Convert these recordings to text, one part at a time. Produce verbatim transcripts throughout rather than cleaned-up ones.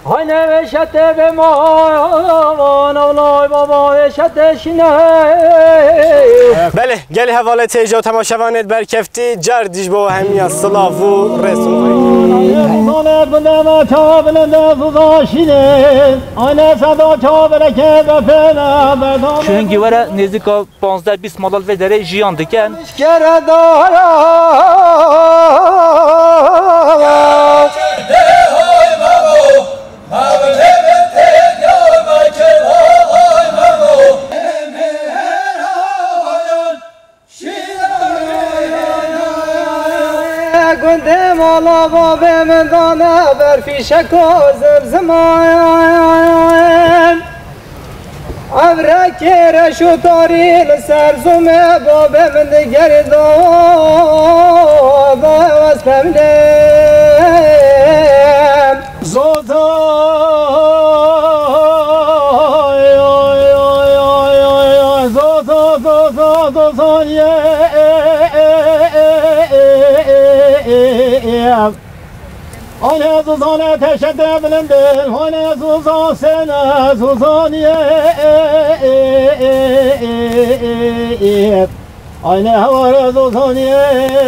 Hayne veşete be ma, wana ulay baba veşete şine. Belê, gelê hevalê têja û temaşevanê berkeftî, car dî ji bo hemiya silav û rêz û Zane binde me çawa bilinde zuza şine. Ayne seda çawa bereke be pêne berdame. Şu hingî were nêzîka panzdeh bîst malal vê derê jiyan dikin. Kere dara. Gundê mala bavê min dane ber fîşeko zimziman. Evrekê reş û tarî li ser zûmê bavê min digerî da, da ez pemlêm. Zoza, zoza, zoza, zoza, zoza, ye, e, e, e. Ane zozane teşede bilindin, hane zoza sene zozaniye. Ayne heware zozaniye,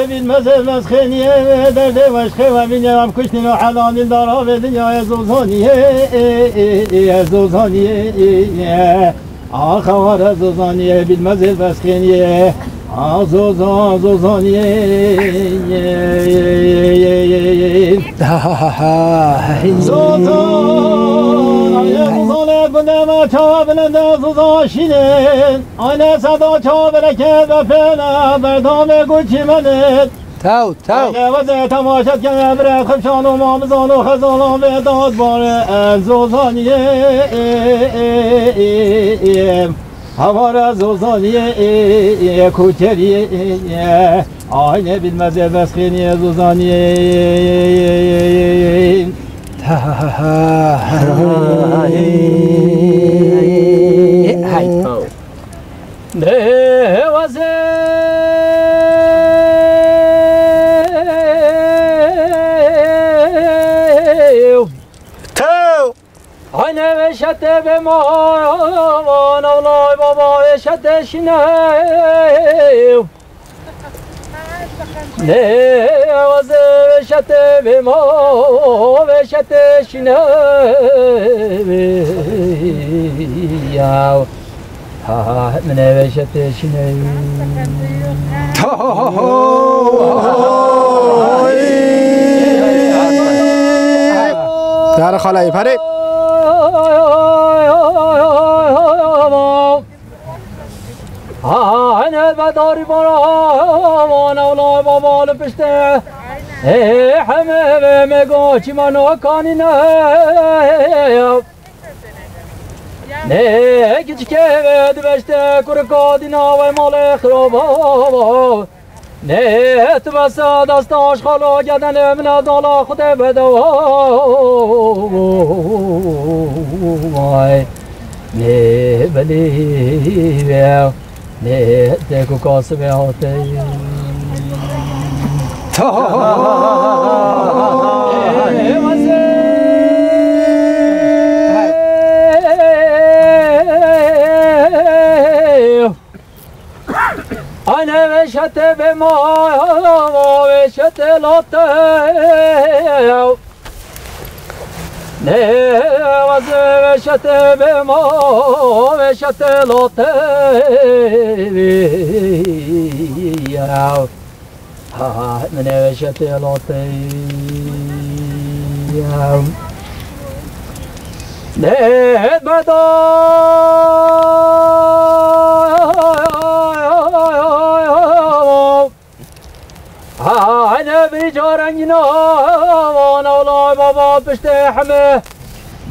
bilmez elmez xeniye, derdê weşxê ve bîne em kuştin û helanîn dara ve dinyaya zozaniye, zozaniye. Ax heware zozaniye, bilmez elbes xeniye. Ax zoza, zozaniye. Zoza, aye zozane gundeme çawa bilinde zoza şînin. Ayne seda çawa bereket ve pêne berdame guçî menin. Tew, tew. Eweze temaşet kene bire xifşan û mamizan û xezalan vê dad bare ez zozaniyê. Hevare zozaniyê, kuçeriyê. Ayne bilmeze vesxêniyê zozaniyê. Hay. Nêwazê. Tew! Hayne veşete be ma, wana ulay baba veşete şine. Nêwazê veşete be ma, veşete şine. Ya. Ha, min ê veşetê şinê. Tare xalayî pere. Ha, hene bedarî bana, wana ula baba li piştê. Ê, heme ve me go çîmano kanîne. Nê kiçikê ve dibeşte kurika dîna ve malê xiraba. Nê tu besa desta aşxalo gedenê min a dala Xwedê bedewa. Nê belî ve. Nê, tê ku kasibê hate. Ane veşete be ma, veşete late. Ne vaze veşete be ma, veşete lote ya. Ha, mine veşete lote ya. Ne beda. Hane vî carengîna, wana wla baba piştê heme.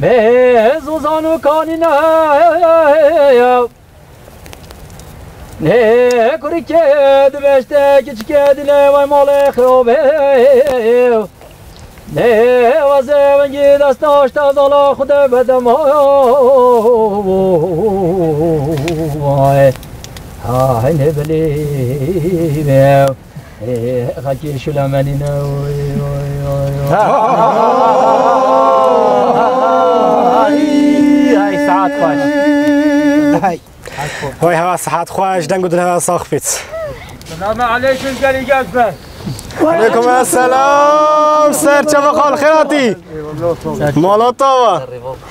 Me zozan û kanîne. Nê kurikê dibeşte kiçikê dile vay malê xirobê. Nê weze vengî desta aşta zala Xwedê bedema. Vay. Ha, hene belê ve. Ê, xakî şulemenîne. Oy, oy, oy, oy. Vay hewa sihet xweş, deng û dil hewa sax bît. Selamun aleyküm gelî gezber. Aleykum selam, ser çava xal xêr hatî. Mala tava.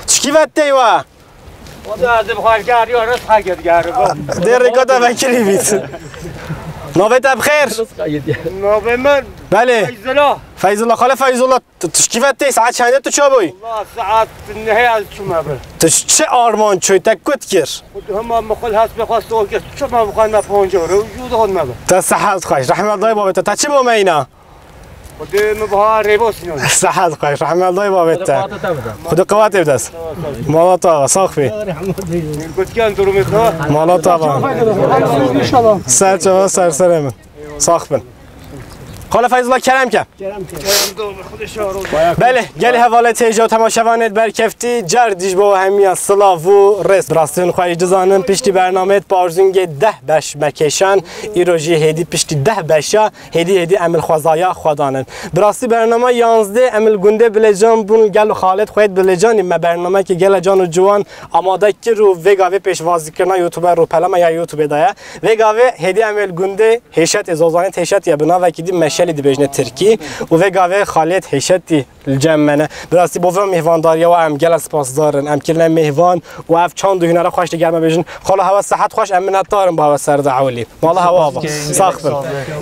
Çikî vet tey wa? O da azim xal gari, o rız ha git gari. Dê rêka te vekirî bît. Navê te bi xêr? Navê min Belê. Feyzullah. Feyzullah, xale Feyzullah. Tu, tu şikî ve tê, saet çendê tu çabûyî? Valla saet nehê ez çûme bi. Tu ş-, çi armanc çûyî, te kut kir? Xwedê hema min xwe li hespê xwe sor kir, çima bi xwe me panca euro, jû dixwin me bi. Te sihet xweş, rehmet dayê babê te. Te çi bo me îna? Xwedê min biha rêbosî nan. Sihet xweş, rehmet dayê babê te. Xwedê qewatê bide. Mala te ava, sax bî. Gotkiyan durumê te. Mala te ava. Ser çava, ser serê min. Sax bin. Xala Feyzullah kerem ke. Belê, gelî hevalê têja û temaşevanê berkeftî, car dî ji bo hemiya silav û rêz. Bi rastî hûn xwe jî dizanin, piştî bernameyê Parzûngê deh beş me kêşan, îro jî hêdî piştî deh beşa, hêdî hêdî em li xwezaya xwe danin. Bi rastî bernama yanzdê em li gundê Bilecan bûn, gel û xalêt xwe yêt Bilecanî me bernamekê gele can û ciwan amade kir û vê gavê pêşwazîkirina YouTube rûpela me ya YouTube de ye. Vê gavê hêdî em ê li gundê Hêşetê, Zozanê Hêşetê ye, bi navekî dî Meşelî dibêjine tirkî û vê gavê xalêt Hêşetî li cem me ne. Bi rastî bo vê mêhvandariya we em gelek spasdar in. Em kirine mêhvan û ev çand û hunera xweş li gel me bêjin. Xala hewa sihet xweş, em minetdar in bo hewa serde ewilî. Mala hewa ava. Sax bin.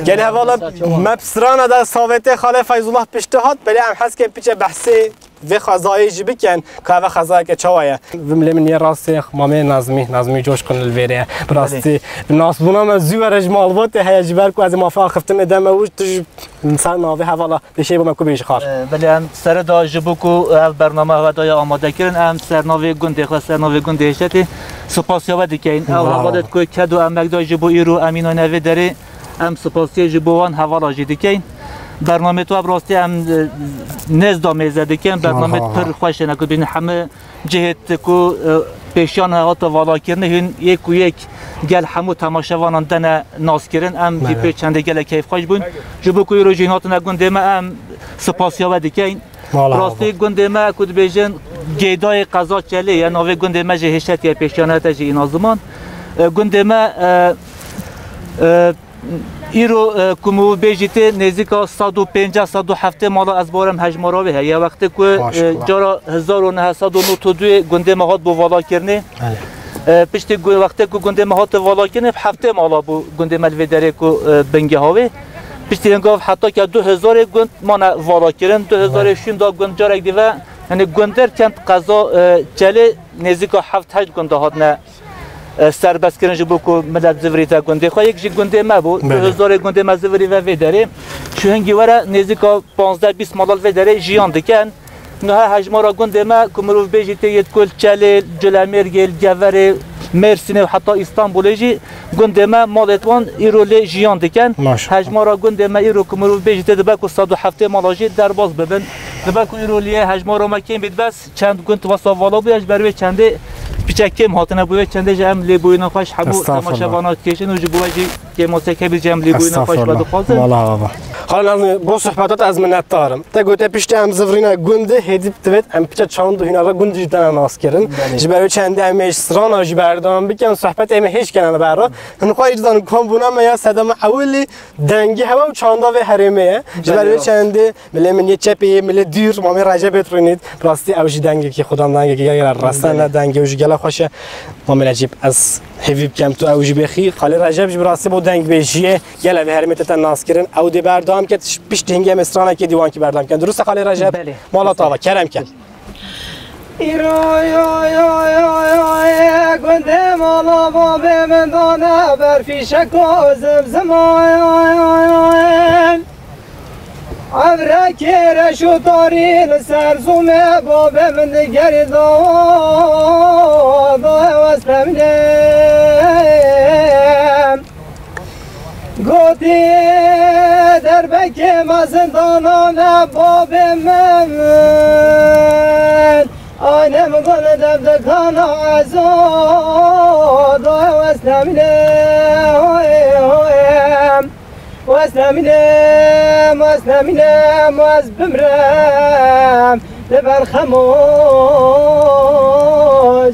Gelî hevala me bi strana de savêtê xalê Feyzullah piştî hat, belê em hez kin piçe behsê vê xezayê jî bikin, ka eve xezayeke çawa ye. Vim lê min yê rastê mamê Nazmî, Nazmî Coşkun li vêrê ye. Bi rastî nasbûna me zû were ji malbatê heye, ji ber ku ez ê mafe axiftinê de me û tu ji ser navê hevala pêşeyê bo me ku bêjî xal. E, belê em sere da ji bo ku ev bername hewe daye amade kirin, em ser navê gundê xwe, ser navê gundê Hêşetê spasiya we dikeyin. Ew Bravo. Hevalêt ku ked û emek da ji bo îro em îna ne vê derê. Em spasiyê ji bo wan hevala jî dikeyn. Bernamê tu bi rastî em, e, nêz da mêze dikin. Bernamê Merhaba. Pir xweş e, ne ku bînin hemû cihêt ku, e, pêşiyan hate valakirinê hûn yek û yek gel hemû temaşevanan dene naskirin. Em jî Merhaba. Pê çendê gelek keyfxweş bûn. Ji bo ku îro jî hatine gundê me em spasiya we dikeyn. Mala Rastî hava. Gundê me ku dibêjin Geydayê qeza Çelê ye, navê gundê me jî Hêşet ye, pêşiyan hate jî îna ziman. E, gundê me, e, e, Îro, e, ku min bêjî tê nêzîka sed û pêncî, sed û heftê mala ez barim hejmara wê heye. Wextê ku, e, Maşallah. Cara hezar û neh sed û nod û duyê gundê me hat bo valakirinê. Belê. E, piştî gu-, wextê ku gundê me hate valakirinê, heftê mala bû gundê me li vê derê ku, e, bingeha wê. Piştî hingav heta ke du hezarê gund mane valakirin. Du hezarê Belê. Şûnda gund carek dî ve, yani gund derkend qeza, e, Çelê nêzîka heft heşt gunda hatine e, serbestkirin ji bo ku milet zivirîte gundê xwe. Yek jî gundê me bû. Belê. Du hezarê gundê me zivirî ve vê derê. Ji hingî were nêzîka panzdeh bîst malal vê derê jiyan dikin. Niha hejmara gundê me ku mirov bêjî tê yêt ku li Çelê, Culemêrgê, li Geverê, Mêrsînê û heta Îstanbulê jî gundê me malêt wan îro lê jiyan dikin. Maşallah. Hejmara gundê me îro ku mirov bêjî tê dibe ku sed û heftê mala jî derbas bibin. Dibe ku îro lê hejmara me kêm bît bes. Çend gund wesa vala bûye, ji ber wê çendê piçek kêm hatine, bo wê çendê jî em lêbûyîna xweş hemû Estağfurullah. Temaşevana dikêşin û ji bo we jî kêmasek hebî jî em lêbûyîna xweş Estağfurullah. Vedixwazin. Mala hava. Xala Nazmî, bo sohbeta te ez minetdar im. Te gote piştî em zivirîne gundê hêdî divêt em piçe çand û hünera gund jî dene nas kirin. Belê. Ji ber wê çendê em ê ji strana jî berdewam bikin, sohbetê me hêj kene li berra. Hin xwe jî dizanin ku bûna me ya sedema ewilî dengê hewa û çanda vê herêmê ye. Ji ber Belê, wê rast. Çendê Milê min yê çepê yê milê dûr, mamê Recebê Rûnît. Rastî ew jî dengekî xudan dengekî gelek resen e, dengê ew jî gelek xweş e. Mamê Recîb, ez hêvî bikem tu ew jî bêxî. Xalê Receb jî bi rastî bo dengbêjiyê gelek vê herêmê te te nas kirin. Ew dê berdewam ket, pişt hingê em ê stranekê dîwankî berdewam ken. Dirust e Xalê Receb? Belê. Mala te ava, kerem ke. Îro yo yo yo yo, gundê mala babê min dane ber fîşek û zimziman. Evrekê reş û tarî li ser zûmê babê min digerî da, da weste min ê. Gotî derbekê me zindana me babê min, ayne min gul dev dikana ezo, da weste min ê, oy, oy. Weste min ê, weste min ê, ez bimrem li ber xem û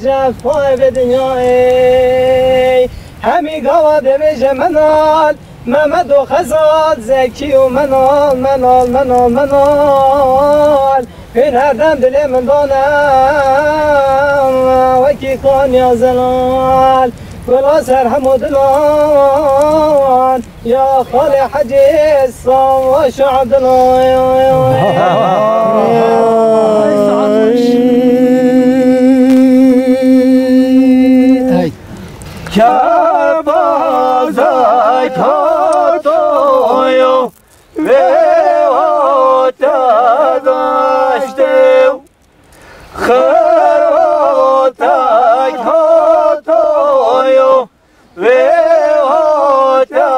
cefayê vê dinyayê. Hemî gava dibêje menal, Mehmet û Xezal, Zekî û Menal, Menal, Menal, Menal. Hûn her dem dilê min dane, wekî kaniya zelal. Gula ser hemû dilan, ya xalê Hecî, sava şa Abdulay. Hey. Kepazek hatoyo, vê hate daştê û xerotek hatoyo, vê hate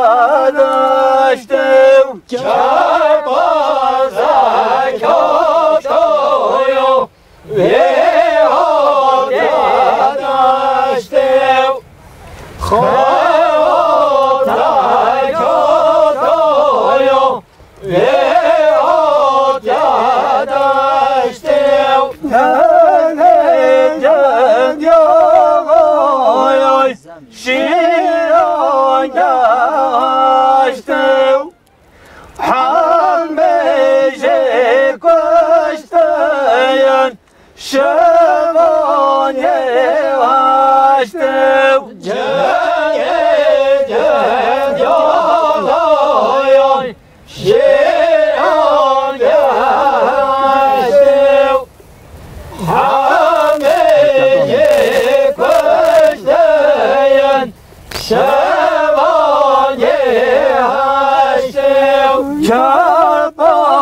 daştê û kepazek hatoyo. Vê hate daştê û xewa teka toyo. Vê hate daştê û tenê cendiya xwe şîran gehaştê û Hemê jê kuştiyan şevanê haştê û cengê cengê yalayan şêran gehaştê û Hemê jê kuştiyan şevanê haştê û kepazek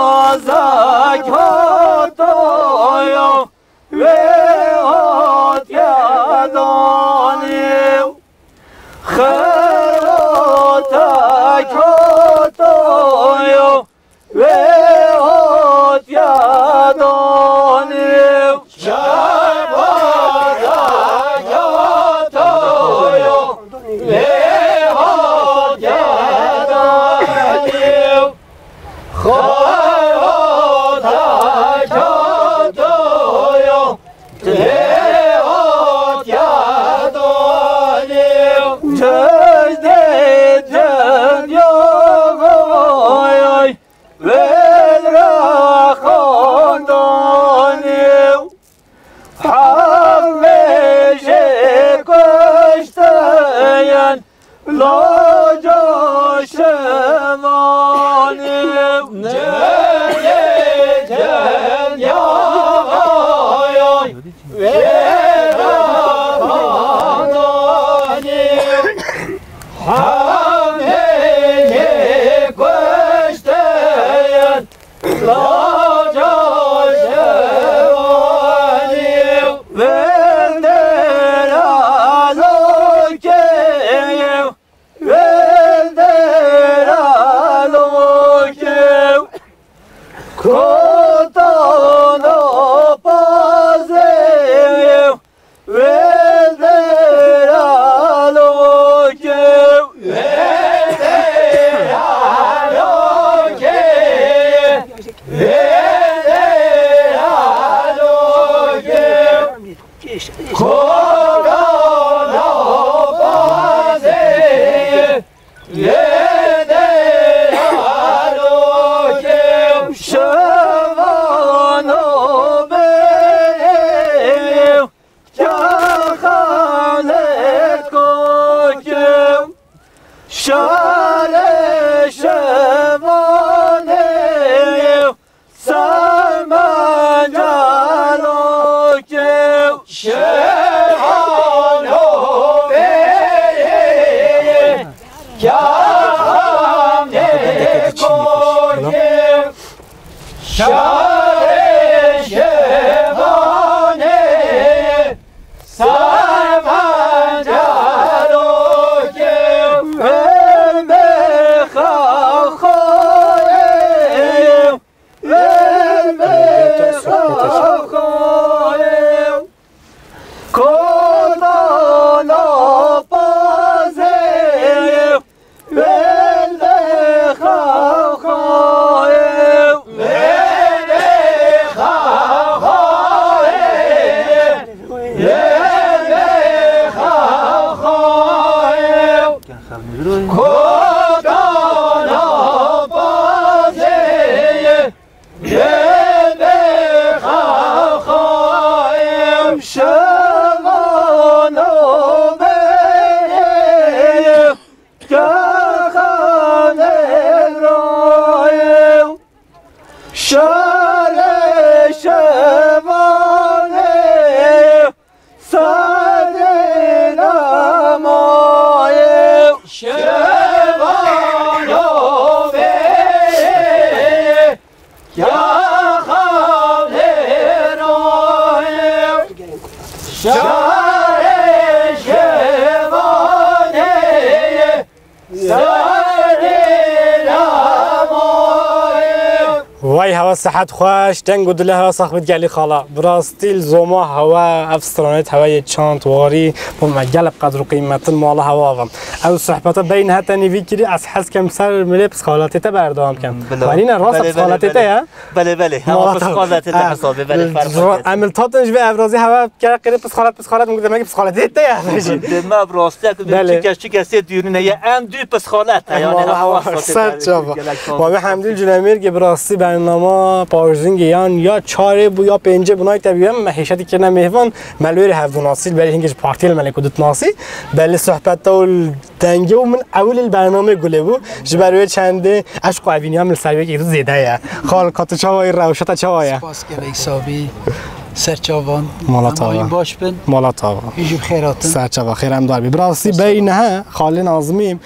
hatoyo, vê hatiye danê û xerotek hatoyo, vê hatiye danê û kepazek hatoyo, vê hatiye danê û xerotek hatoyo, vê hatiye danê û cengê cengê yalayan Vê re xandanê û hemê jê kuştiyan, laca şevanê û cengê cengê yalayan. Vê re xandanê û hemê jê kuştiyan, laca şevanê û vê dera lokê û Vê dera lokê û kotana pazê û vê dera lokê û vê dera lokê û vê dera lokê û Kora navazê yê dê alokê şevano bê, ya Xalid kokê şarê şevanê. Saman calo ke şevano bê, kâmê koke şarê şevane. Saman calo ke em bê xaxoye. Vê xaxoye, kotana pazê, vê xaxoye, vê Şarê şevanê ye, sarê lamayê. Vay hewa sihet xweş, deng û dilê hewa sax bit gelî xala. Bi rastî li zoma hewa, ev stranêt hewa yê çand, warî, bo me gelek qedr û qîmetin mala hewa avim. Ew sohbeta beyn hetenî vî kirî, ez hez kem ser milê psixolatê te berdewam kem. Bila. Wanî ne, rast Belê, belê, psixolatê te belê. ya? Belê, belê. Hewa Mala te. psixolatê te Ha. hesabê, belê, ferq Ro- nake. Em li tatin ji vê evrazî hewa kere qirê psixolat, psixolat, min demek ki psixolatê te ya. Deme bi rastî ku Belê. çi kes, çi kesê dûrîne ye, em dû psixolat e, yani Mala hewa hewa, psixolatê ser te çava. gelek çava. Wa me Hemdî Culemêrgê bi rastî bernama parzingê yan ya çarê bû ya pêncê bû nayte bî, em me hêşetî kirine mêvan, me li wê rê hevdû nasî, belê hingê ji partiyê li me lê ku dut nasî, belê sohbeta û Dengê û min ewil li bernameyê gulê bû. Ji ber wê çendê eşq û evîniya min li ser wê yekê zêde ye. Xal, ka tu çawa yî, rewşa te çawa ye? Spas gelek sabî, ser çavan. Mala Em tava. ayîn baş bin. Mala tava. Hîn jî bi xêr hatin. Ser çava, xêr em dar bî. Bi rastî bey nehe, xalên Azmî.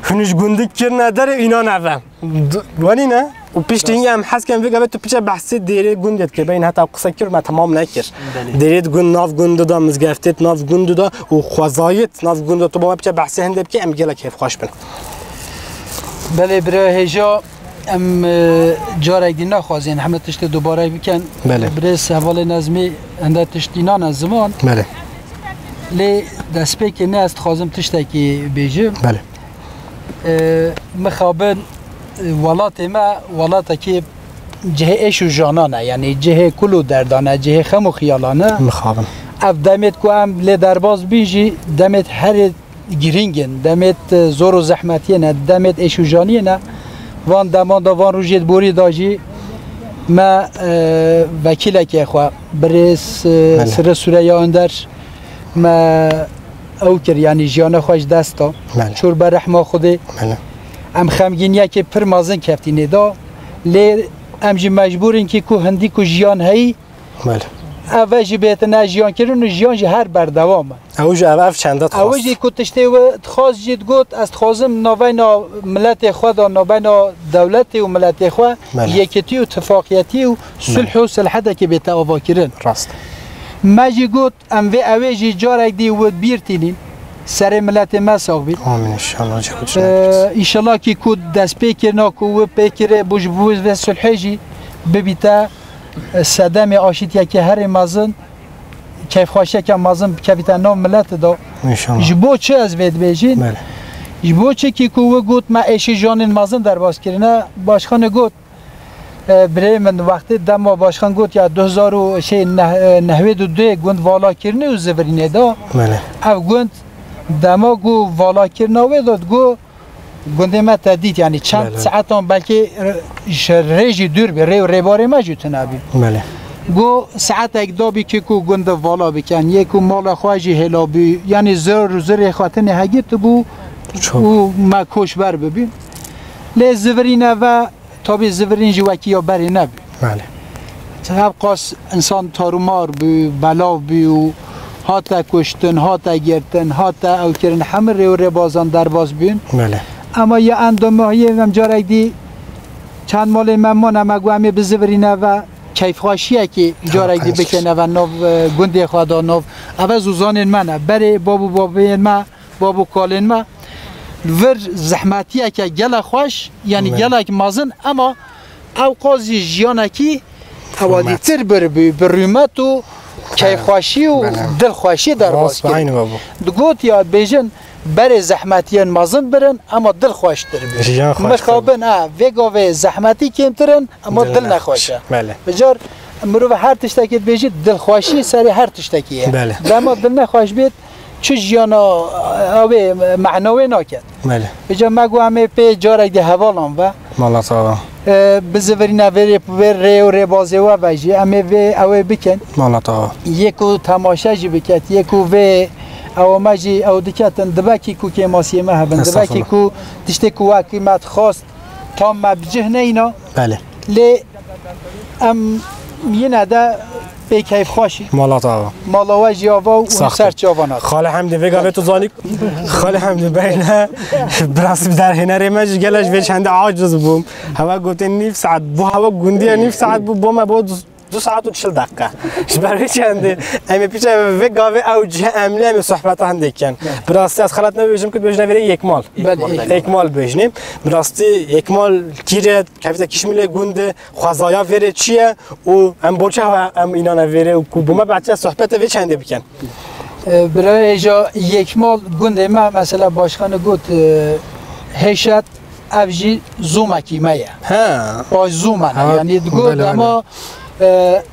Hûn ji gundik kirine derê înan eve. D- Wenî ne? Û piştî hingî em hez kem vê gavê tu piçe behsê dêrê gundê dikir. Beyin heta qise kir me temam nekir. Belê. Dêrê di gund, nav gund da, mizgeftê di nav gund da û xwezayê di nav gund da. Tu bana piçe behsê hindê bikî, em gelek kêfxweş bin. Belê bira hêja, em, e, carek dî naxwazin heme tiştê dubare bikin. Belê. Birêz hevalê Nezmî hende tiştî nane ziman. Belê. Lê destpêkê ne ez dixwazim tiştekî bêjim. Belê. E, mixabin, e, welatê me welatekî cihê êş û janan e, yanî cihê kul û derdan e, cihê xem û xiyalan e. Mixabin. Ev demêt ku em lê derbas bîn jî demêt herê girîng in, demêt, e, zor û zehmetiyê ne, demêt êş û janiyê ne. Van deman da, van rojê di borî da jî me, e, vekîlekê xwe, birêz, e, Belê. Sirri Sûreya Önder, me ew kir, yanî jiyana xwe ji dest da. Belê. Çûr ber rehma Xwedê. Belê. Em xemgîniyekê pir mezin keftî nê da. Lê em jî mecbûr in kî ku hindî ku jiyan heyî, Belê. ev e jî bêtine jiyan kirin û jiyan jî her berdewam e. Ew jî ev, ev çende Ew dixwast. jî ku tiştê we dixwast jî digot, ez dixwazim navbeyna miletê xwe de, navbeyna dewletê û miletê xwe Belê. yekitî û tifaqiyetî û sulh Belê. û silhedekê bête avakirin. Rast. Me jî got, Em vê ewê jî carek dî wi bîr tînîn. Serê miletê me sax bî. Amin inşallah. Ee, înşallah kî ku dest pê kirina ku wi pê kirê bû ji bo vê sulhê jî bibîte, e, sedemê aşîtiyeke herê mezin, keyfxweşiyeke mezin bikevîte nav miletê de. İnşallah. Ji bo çi ez vê dibêjîn? Belê. Ji bo çi kî ku wi got me êşî janên mezin derbas kirine, başxanê got, E, birê min wextê dema başkan got ya du hezar û şey neh-, e, nehwêd û duyê gund vala kirinê û zivirînê da. Belê. Ev gund dema ku vala kirina wê da, digo gundê me te dît, yanî çend Belê. saetan belkî, e, ji rê jî dûr bî, rê û rêbarê me jî tune bî. Belê. Go saetek da bî kê ku gund vala bikin, yê ku mala xwe jî hêla bî, yanî zor û zirê xwe tenê hegirtibû Çok. û me koçber bibîn. Lê zivirîne ve Tabî zivirîn jî wekî ya berê nebû. Belê. Ev qas însan tarûmar bû, belav bû û hate kuştin, hate girtin, hate ew kirin, hemû rê û rêbazan derbas bûn. Belê. Ema ya endamahiyê em carek dî çend malê me mane, me got em ê bizivirîne ve keyfxweşiyekê carek dî Qeneş. bikene ve nav, e, gundê xwe de nav. Ev ez û zanên me ne. Berê bab û babeyên me bab û kalên me li vir zehmetiyeke gelek xweş, yanî Belê. gelek mezin, ema ew qas jî jiyanekî ewadîtir bir bû, bi rûmet û keyfxweşî û Belê. dilxweşî derbas Rast, kirin. Aynî babo. Digot ya bêjin berê zehmetiyên mezin birin, ema dilxweştir bû. Jiyan xweştir. Mixabin, e, vê gavê zehmetî kêmtir in, ema Dil dil nexweş. nexweş e. Belê. Bicar mirov her tiştekê dibêjî, dilxweşî serê her tiştekî ye. Belê. Dema dil nexweş bêt, çi jiyana ew ê mehna wê naket. Belê. Îca me got em ê pê carek dî hevalan ve. Mala sağ ol. E, bizivirîne vê rê, vê rê û rêbazê we ve jî. Em ê vê ew ê bikin. Mala sağ ol. Yê ku temaşe jî biket, yê ku vê ew me jî ew diketin, dibekî ku kêmasiyê me hebin, dibekî Estağfurullah. ku tiştê ku wekî me dixwast, tam me bi cih neyna. Belê. Lê em yine de pê keyfxweş î. Mala te ava. Mala we jî ava û Sax ser be. çavana. Xalê Hemdî vê gavê tu zanî. Xalê Hemdî beyne. Biraz bir derhênerê me jî gelek ji vê çendê aciz bûm. Hewa gotin nîv saet. Bu hewa gundiye nîv saet bu. Bo me bo Du saet û çil deqe. Ji ber wê çendê em ê piçe vê gavê ew cihê em lê em ê sohbeta hindê kin. Bi rastî ez xelet nebêjim ku dibêjine vêrê Yekmal. Belê. Yekmal bêjinê. Bi rastî Yekmal kî re, kevite kişmîlê gund e, xwezaya vêrê çi ye û em bo çi hewa em înane vêrê û ku bo me behçe sohbetê vê çendê bikin. E, birayê ja Yekmal gundê me, mesela başkanê got, e, Hêşet, ev jî zûmekî me ye. He. Paj zûme ne. Ha, yanî digot belê, dema, belê. E,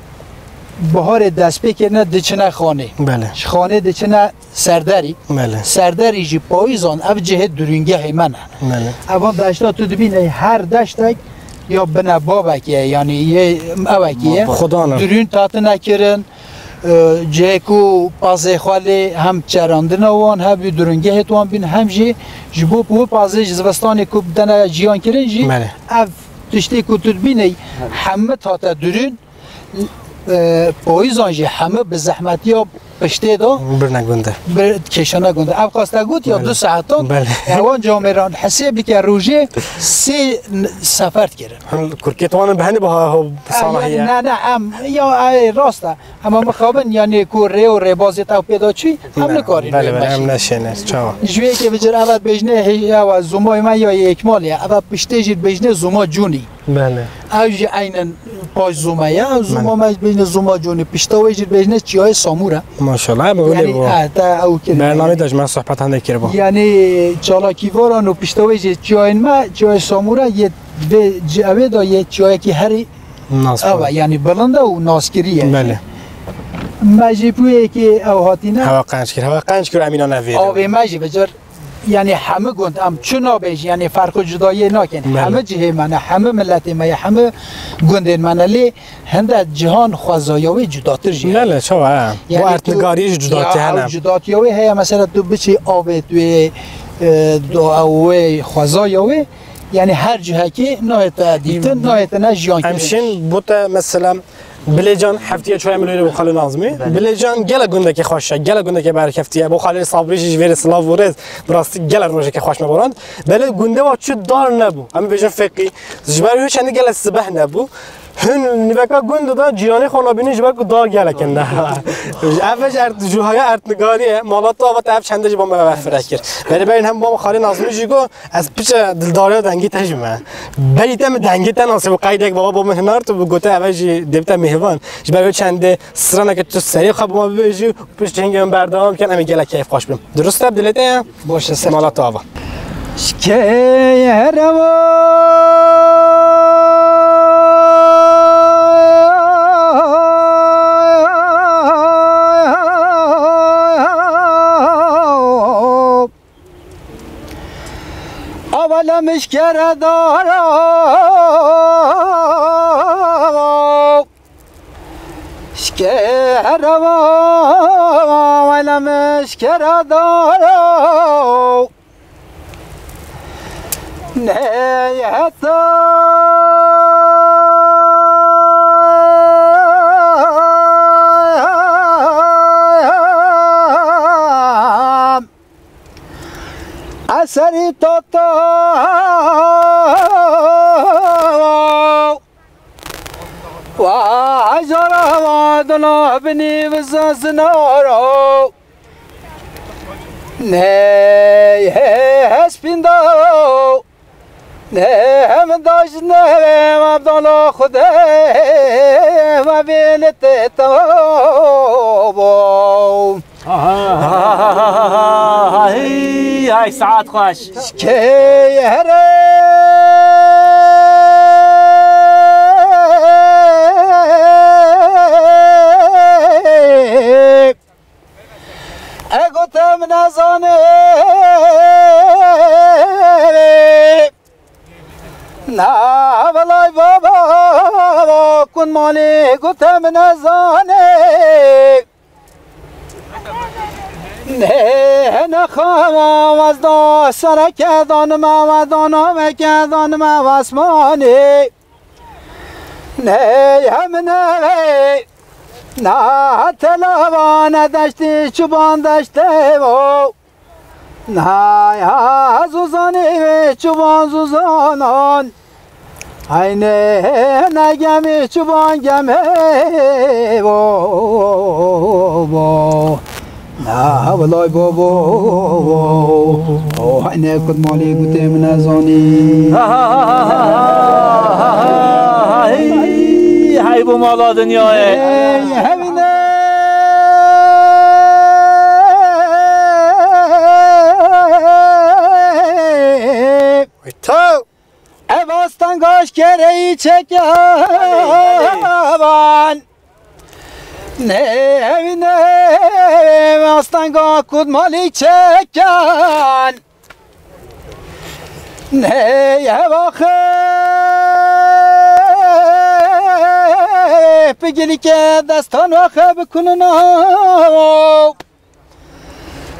biharê dest pê kirine diçine xanê. Belê. Ji xanê diçine serderî. Belê. Serderî jî payîzan ev cihê durûngehê me ne. Belê. Evan deşta tu dibîne her deştek ya bine babekê ye, yanî yê ewekê ye. Xudan e. Durûn hatine kirin, e, cihê ku pazê xwe lê hem çerandina wan, hem wî durûngehê wan bîn, hem jî ji bo ku wê pazê ji zivistanê ku dene jiyan kirin jî, Belê. Ev tiştê ku tu dibîney, hemî hate durûn, e, payîzan jî hemî bi zehmetiya piştê de Birine gunde. Bir kêşane gunde. Ev qas te got ya Belê. Du saetan, Belê. Ewan camêran hesê bike rojê sê n-, sefer dikirin. Him kurkê wan bi henî biha ho Em, sanahiye. Ne, ne, em, ya, ey, rast e. Hema mixabin, yanî ku rê û rêbazê te pê de çû, em Ne, nikarin belê, belê, em neşêne, çawa. Ji wê yekê bicir, eve bêjne, hey, ewa, zûmayê me ya Yekmal ya, eve piştê jî bêjne zûma cûnî. Belê. Ew jî eynen paj zûme ya, zûma Belê. Me jî bêjne zûma cûnî, pişta wê jî bêjne çiyayê Samûr e. Maşallah, em öyle Yanî, bu. E, te ew kirî. Bername de ji me sohbet hende kiribo. Yanî çalakîvaran û pişta wê jî çiyayên me, çiyayê Samûr e, yê vê ci-, ew ê de yê çiyayekî herî Nas Ewa, bû. Yanî bilind e û naskirî ye. Belê. Me jî pûyekê ew hatîne. Hewa qenc kir, hewa qenc kir, em înan evê. Avê me jî bicir, yanî hemî gund, em çi nabêjî, yanî ferq û cudayiyê nakin. Belê. Hemî cihê me ne, hemî miletê me ye, hemî gundên me ne. Lê hinde cihan xwezaya wê cudatir jî heye. Belê, çawa, he. Yanî Bu tu, ertnigariyê jî cudatî ya, hene. Ew cudatiya wê heye, mesela tu biçî avê tu wê, e, do ew wê xwezaya wê, Yanî her cihekî nayê te dîtin, Hı. nayê te ne jiyan Em kirin. Şin bo te mesela Bilêcan heftiye çaya milyoyê bo xalê Nazmî. Belê. Bilêcan gele gundekê xweş e, gele gundekê berkeftiye. Bo xalê Sabrî jî ji vêrê silav û rêz. Bi rastî gele rojekê xweş me borand. Belê gundê wa çi dar nebû. Em bêjin feqî. Ji ber wê çendî gele sibeh nebû. Hin niveka gund da cîranê xwe nabînin ji ber ku dar gelek in ne. Ev ji ert-, jûhaya ertnigarî ye. Mala tu ava te ev çende jî bo me ve fire kir. Berê berîn hem bo me xalê Nazmî jî got, Ez piçe dildariya dengê te jî me. Berî te min dengê te nasî bû, qeydek baba bo min hinar tu bû, gote eve jî dê bite mêvan. Ji ber wê çendê straneke tu serê xwe bi me bibêjî û pişt hingê min berdewam ken, em ê gelek keyf xweş bin. Dirust e, dilê te ye? Baş e, ser. Mala tu ava. Şikeye rewa. Avalem işkere dara, şkere avalem işkere dara. Ne heta Eserî tata wa hezara wa dila binî viza zinara. Ney hespînda Ne hem daş ne hem dala Xwedê me vê li te tabo. Aha. Hay, hay, saet xweş. Kê here. E gote min nezane. Na belay baba, kun malê gote min nezane. Ne, ne xama wazda sereke danime, wazda nameke danime wasmane. Ne, hem ne, na telava ne deştê çuban deştê vo. Hay ha zuzanê wê çuvan zuzanan. Heynê ne gemê çiban gemê bo, bo. Na hewlay bo, bo, bo. O heynê kut malî gutê min ezanî. Hey, hey bo mala dinyayê. Hey, hevîne. Taw. Ev astengaş kereyî çekan. Ne evîne ev astenga kut malî çekan. Ne ev axê pigilîke destan axê bikunina.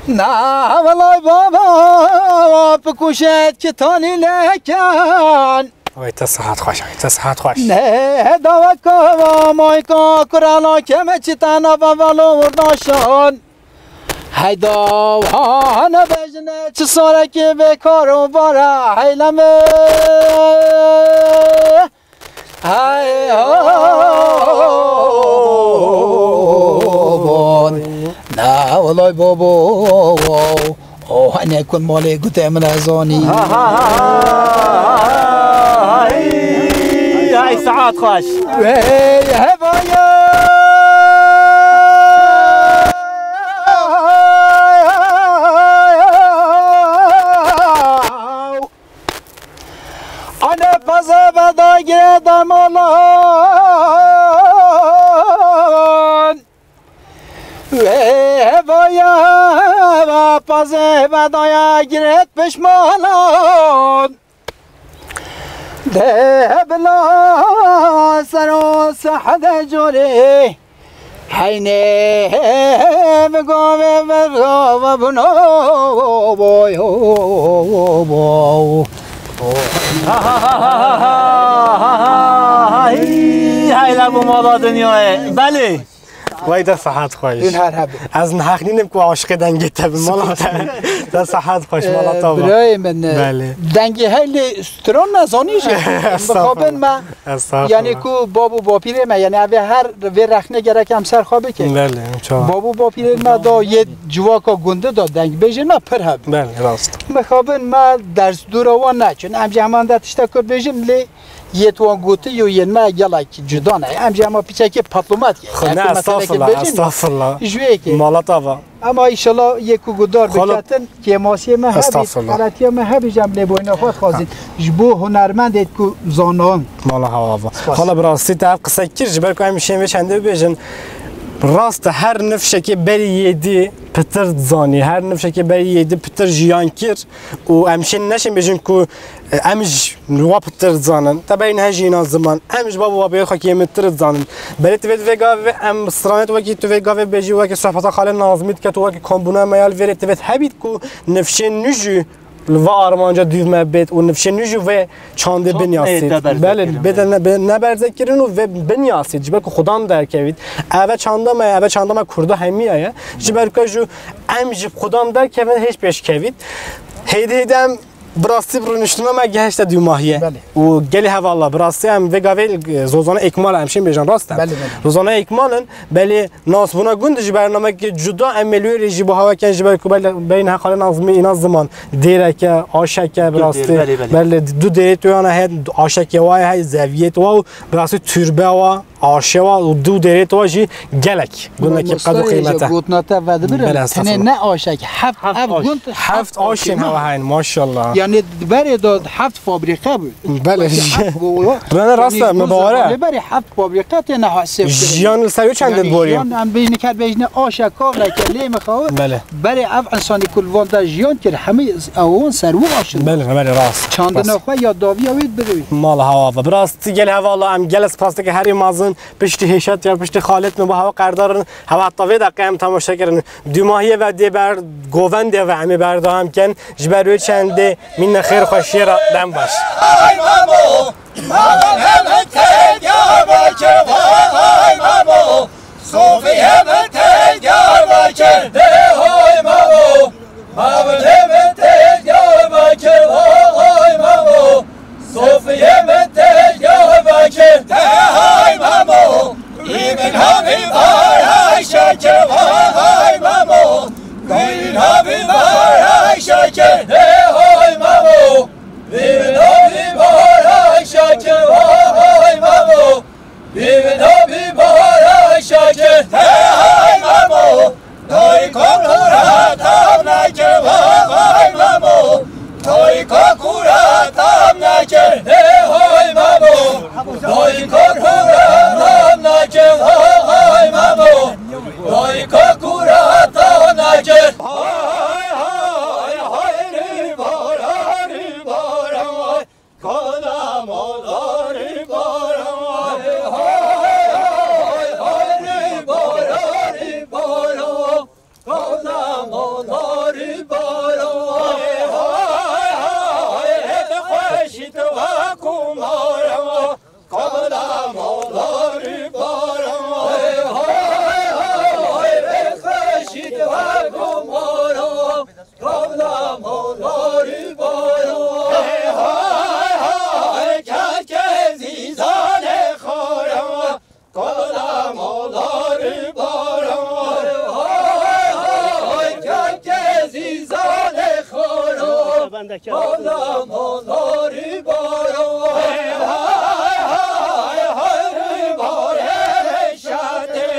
Na, welay baba, bikuşet ki tanî leken. Vay te sihet xweş, vay te sihet xweş. Ne, daweka va mayka kurala keme çi tena va valo urdaşan. Heyda, ha, ne bejne çi sareki bekar û bara heyleme. Hey ho, bon. Na, welay babo. O, hene kun malê gute min ezanî. Hey, hey, saat xweş. Hey, hevaya. Ane paze ve dagire damalan. Ve hevaya ve paze ve daya giret pişmalan. De bila sero sehde cori. Heynê bi gavê bi gava bino boy boy. Hey, hey la bu mala dinyayê. Belê. Vay de sahat xweş. Hûn her hebin. Ez niheq nînim ku aşiqê dengê te bim. Mala te. De sahat xweş, mala te va. Birayê min. Belê. Dengê heylê stran nezanî jî. Estağfurullah. Mixabin me. Estağfurullah. Yani ku bab û bapîrê me, yani evê her vê rexnê gerek em ser xwe bikin. Belê, çawa. Bab û bapîrê me da yê civaka gundê da deng bêjin me pir hebin. Belê, rast. Mixabin me ders dûra wan neçin. Em jî heman de tiştek kur bêjin lê yê tu wan gotî yo yên me gelek cuda ne. Em jî hema piçekê patlomat ye. Xwe ne, estağfurullah, estağfurullah. Ji wê yekê. Mala te va. Ama inşallah yê ku gudar biketin, kêmasiyê me hebî, xeletiya me hebî, ji em lê boyna xwe dixwazin. Ji bo hunermendê ku zanan. Mala hewa va. Spas. Xala bi rastî te ev qise kir, ji ber ku em şên vê çendê bibêjin. Rast e, her nifşekê berî yêdî pitir dizanî, her nifşekê berî yêdî pitir jiyan kir û em şên neşên bêjin ku, e, em ji wa pitir dizanin. Te berî niha jî îna ziman. Em ji bab û bapêrê xwe kêmtir dizanin. Belê tu vê, tu vê gavê em stranet wekî tu vê gavê bêjî wekî sohbeta xalê Nazmî dike tu wekî kombûna me ya li vêrê tu vê hebît ku nifşên nû jî li va armanca dûv me bêt û nifşên nû jî vê çandê binyasît. Belê, bête ne, be-, ne berze kirin û vê binyasît. Ji ber ku xudan derkevît. Eve çanda me, eve çanda me kurda hemiya ye. Ji ber ku jû em ji xudan derkevin hêj pêş kevît. Hêdî hêdî em bi rastî bi rûniştina me gehişte dûmahiye. Belê. Û gelê hevala bi rastî em vê gavê, e, zozana êkmal em şên bêjin rast e. Belê, belê. Zozana êkmal in, belê nasbûna gund ji bernameyeke cuda em ê li wê rê jî bi hewa ken ji ber ku belê, belê niha xalê Nazmî îna ziman dêreke, aşeke bi rastî. Belê, belê. Belê du dêrê tu yana heye, aşekê wa heye, zeviyê tu wa û bi rastî türbe wa. Aşe wa û du dêrê tu wa jî gelek gundekî qed û qîmet e. Gotina te vedibir, tenê ne aşek, heft ev gund, heft aşê me wa heyn, maşallah. Yani berê de heft fabrîqe bû. Belê. Rene rast e, me bawer e. Berê heft fabrîqe têne haseb kirin. Jiyan li ser wê çendin borî? Yan em bêjin ker bêjine aşe kavleke lê mixawe. Belê. Berê ev insanî ku li van de jiyan kir, hemî ewan ser wî aşin. Belê, belê, rast. Çandina xwe ya daviya wê dibirî. Mala hewa ve. Bi rastî gel hevala em gel spas dike herî mazin. Piştî hêşet ya piştî xalet me bi hewa qerdar in. Hewa heta vê deqe em temaşe kirin. Dûmahiyê ve dê ber govendê ve em ê berdewam ken. Ji ber wê çendê mînne xêr xweşiyê re dem baş. Ay mamo, mamo hem te Diyarbakir vay mamo. Sofiye min te Diyarbakir de hay mamo. Mamo hem te Diyarbakir vay mamo. Sofiye min te Tam nake, hey hoy mamo, doy kokura tam nake, hey hoy mamo, doy kokura tam nake. Hay hay hay, ri bara, ri bara, kana mola ri bara, hay hay hay, ri bara, ri bara. Kavla molarî bara, hay hay hay, êdî xweşî tu ve ku mara. Kavla molarî bara, hay hay hay, êdî xweşî tu ve ku mara. Kavla molarî bara, hay hay hay, keke zîzanê xara. Kala molarî bara, hay hay hay, keke zîzanê xara. Kala molarî bara, hay hay hay, ri barê reşatê.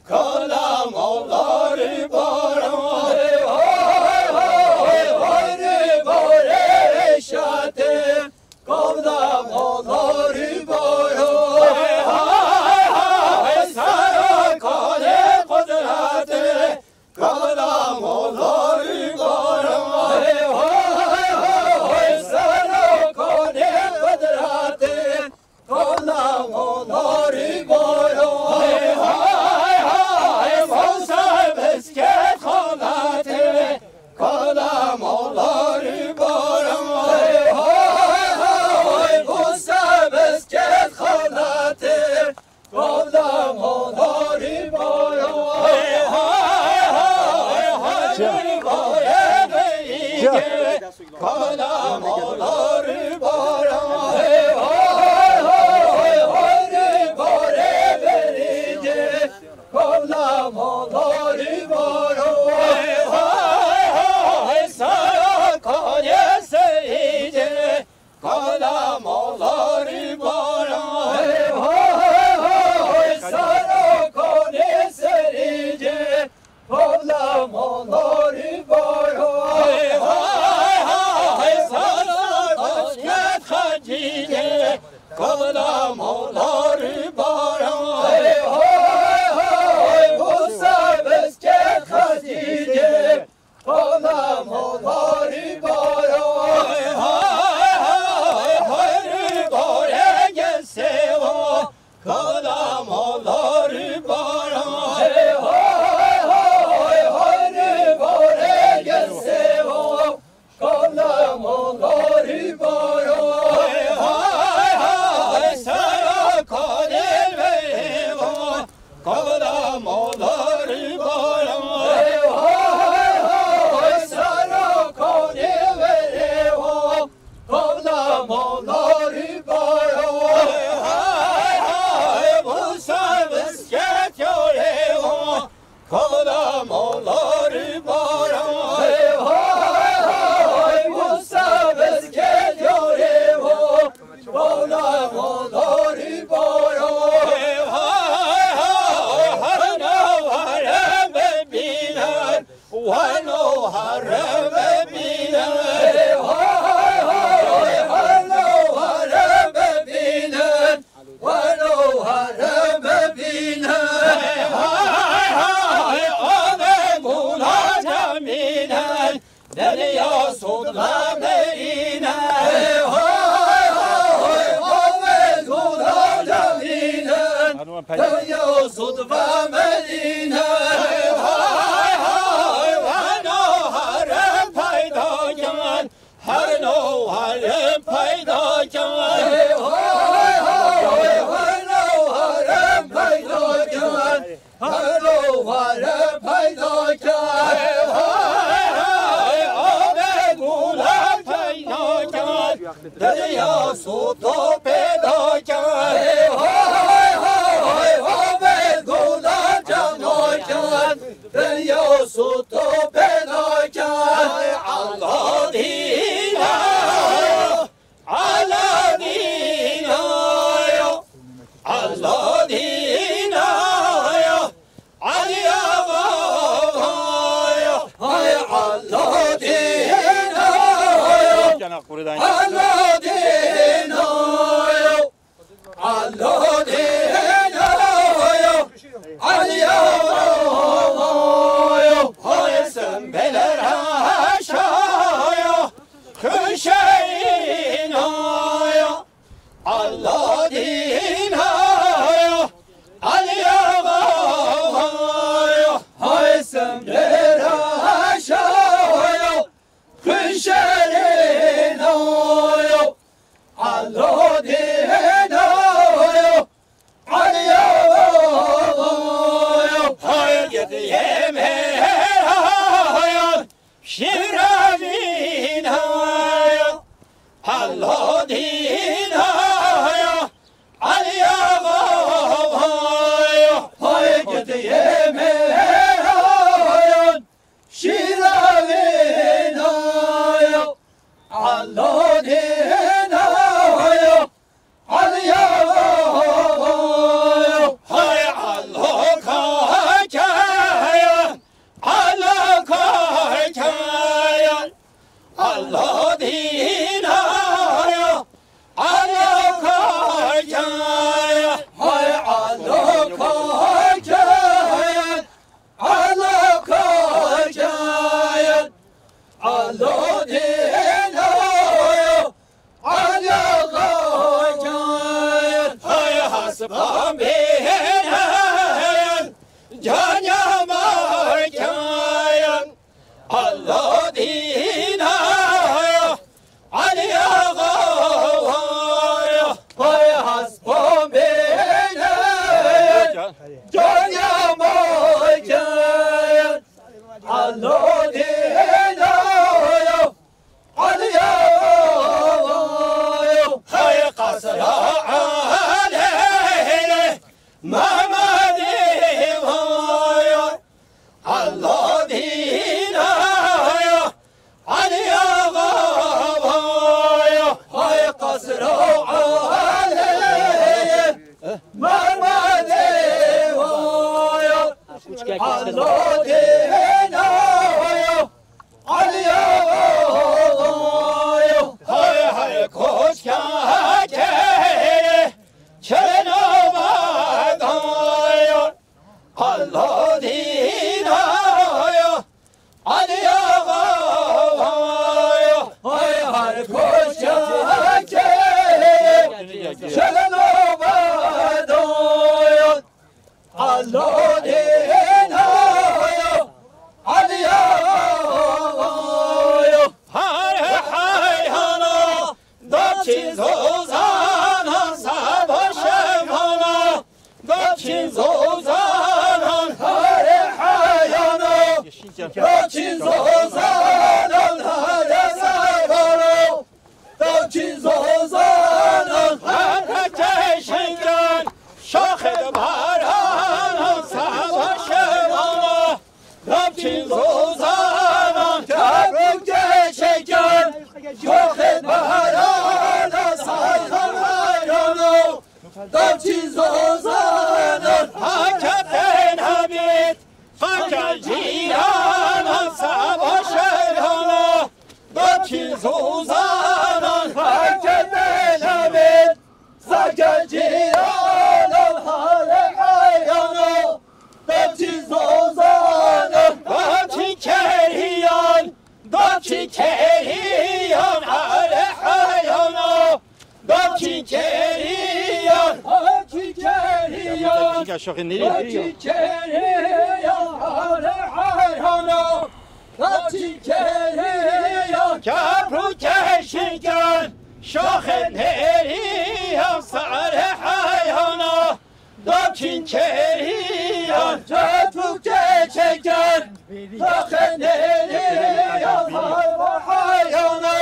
Kala molarî bara, hay hay hay hay, ri barê reşatê. Kavla molarî bara, hay hay hay, sera kanê qudretê. Kavla molarî bara, hay hay hay hay, sera kanê qudretê. Kavla molarî bara, hay hay hay hay, Musa Misket xalatê. Kala molarî bara, hay hay hay hay, Musa Misket xalatê. Kala molarî bara, hay hay hay hay, ri barê berî. Kala molarî bara, hay hay hay hay, ri barê berî. Kavla molarî bara, hay hay hay hay, sera kanê serî de. Kavla molarî bara, hay hay hay hay, sera kanê serî de. Kavla molarî bara, hay hay hay hay, sera kanê xecî de. Kavla molarî bara, hay hay hay hay, Musa Misket xecî de. Kavla molarî bara, hay hay hay hay, ri barê gesê wa. Kavla molarî bara, hay hay hay hay hay, ri barê gesê wa. Kavla molarî bara, hay hay hay hay, sera kanê verê wa. Kavla molarî bara, hay hay hay hay hay, sera kanê verê wa. Kavla molarî bara, hay hay hay hay, Musa Misket yarê wa. Kavla molarî bara, hay hay hay hay, Musa Misket yarê wa. Kavla molarî bara, hay hay hay hay, hano harem bibînin, weno harem bibînin, hay hay hay hay, hano harem bibînin. Weno harem bibîne. Hay hay hay, avê gula camîne. Derya sod ve merîne. Hay hay hay, avê gula camîne. Derya sod ve merîne. Hay hay hay, weno harem peyda ken. Her no harem peyda ken. Hey, hay, hay, hay, hay, no harem peyda ken. Her no harem peyda ken. Hey, hay, hay, avê gula peyda ken. Derya soto peyda ken. Hey, hay, hay, hay, avê gula peyda ken. Derya soto peyda ken. Ala dîna, ala dîna, ala dîna, Aliya baba, hay ala dîna, Cana Kur'an. Ala Lodîna yo, Aliya yo, hay qasra Aleyhine Mehmedî yo, Alodîna yo, Aliya yo, hay qasra Aleyhine Mehmedî yo, Alodîna yo. Aliya yo, hay hay koçka keye, çeleno badayo, Alodîna yo, Aliya yo, hay hay koçka keye, çeleno badayo. Alodîna yo, Aliya yo. Har heyhana, doçî zozanan seba şevana, doçî zozanan har heyhana, doçî zozanan har heyhana. Dawçî zozanan heke şenkan, şaxê baranan seba şevana. Dawçî zozanan kebûke şenkan, şaxê baranan seba şevana. Dawçî zozanan heke tên hebît, Xaka cîranan seba şevana, doçî zozanan heke tên hebît. Xaka cîranan hale heyana, doçî zozanan, doçî keriyan, doçî keriyan hale heyana. Doçî keriyan, doçî keriyan, doçî keriyan, hare hare hana. Doçî keriyan, kepru keşikan, şaxê neriyan, sare heyana. Doçî keriyan, kepru keşikan, şaxê neriyan, hare hare hana.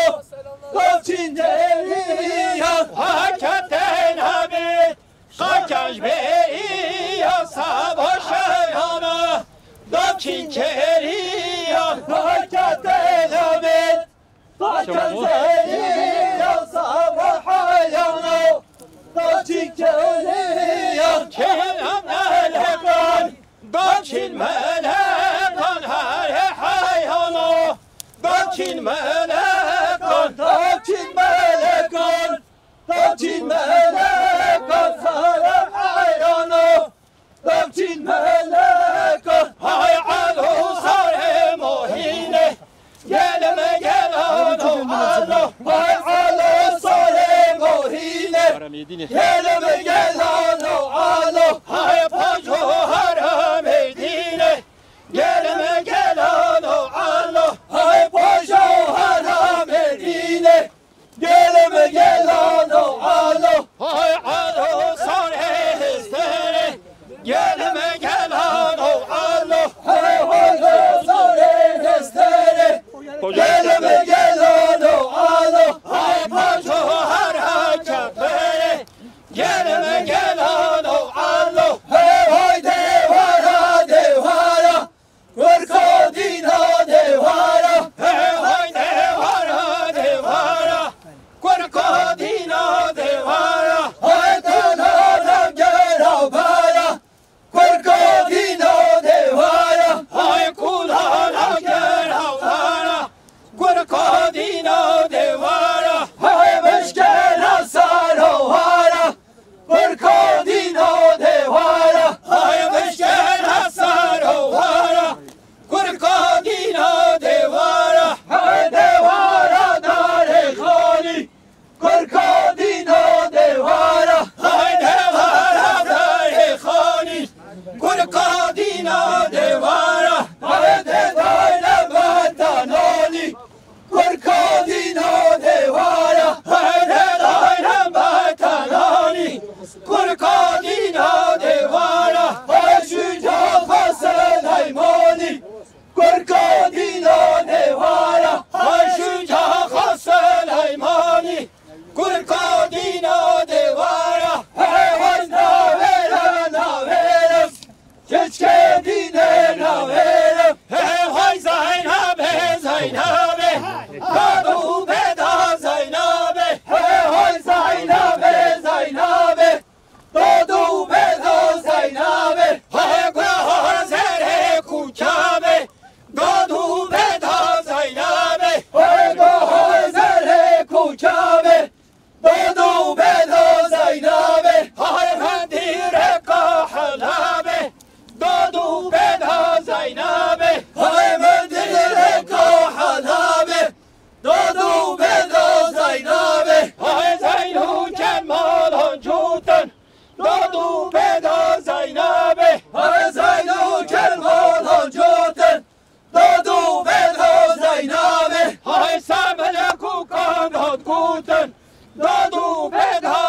Doçî neriyan, heke tên hebît, xakej beriya seba şevana. Doçî keriyan, heke tên hebît, xakej beriya seba şevana. Doçî keriyan, kelam elekan, doçî melekan hare heyana. Doçî melekan, doçî melekan, doçî melekan hare heyana. Doçî melekan, hay alo sarê mohîne. Gelime gelano alo, hay alo sarê mohîne. Gelime gelano alo, hay paco haramê dîne. Gelime gelano alo, hay paco haramê dîne. Gelime gelano alo. Hay alo sarê hestere. Gelime gelano alo. Hay alo sarê hestere. Gelime gelano alo. Hay paco har ha çepere. Gelime gelano Kurka dîna dêwara, hay şuca Xasel Heymanî. Kurka dîna dêwara, hey hay navêra navêra. Çiçke dîne navêra, hey hay Zeynabê Zeynabê. Dad û beda Zeynabê, hey hay Zeynabê Zeynabê. Dad û beda Zeynabê, hey guha zerê kûçabê. Dad û beda Zeynabê, hey guha zerê kûçabê. Dad û beda Zeynabê, hey mendîreka Helabê. Dad û beda Zeynabê, hey mendîreka Helabê. Dad û beda Zeynabê, hey Zeyn û Cemal hancutin. Dad û beda Zeynabê, hey Zeyn û Cemal hancutin. Dad û beda Zeynabê, hey Semilek û Kanad gotin. Dad û beda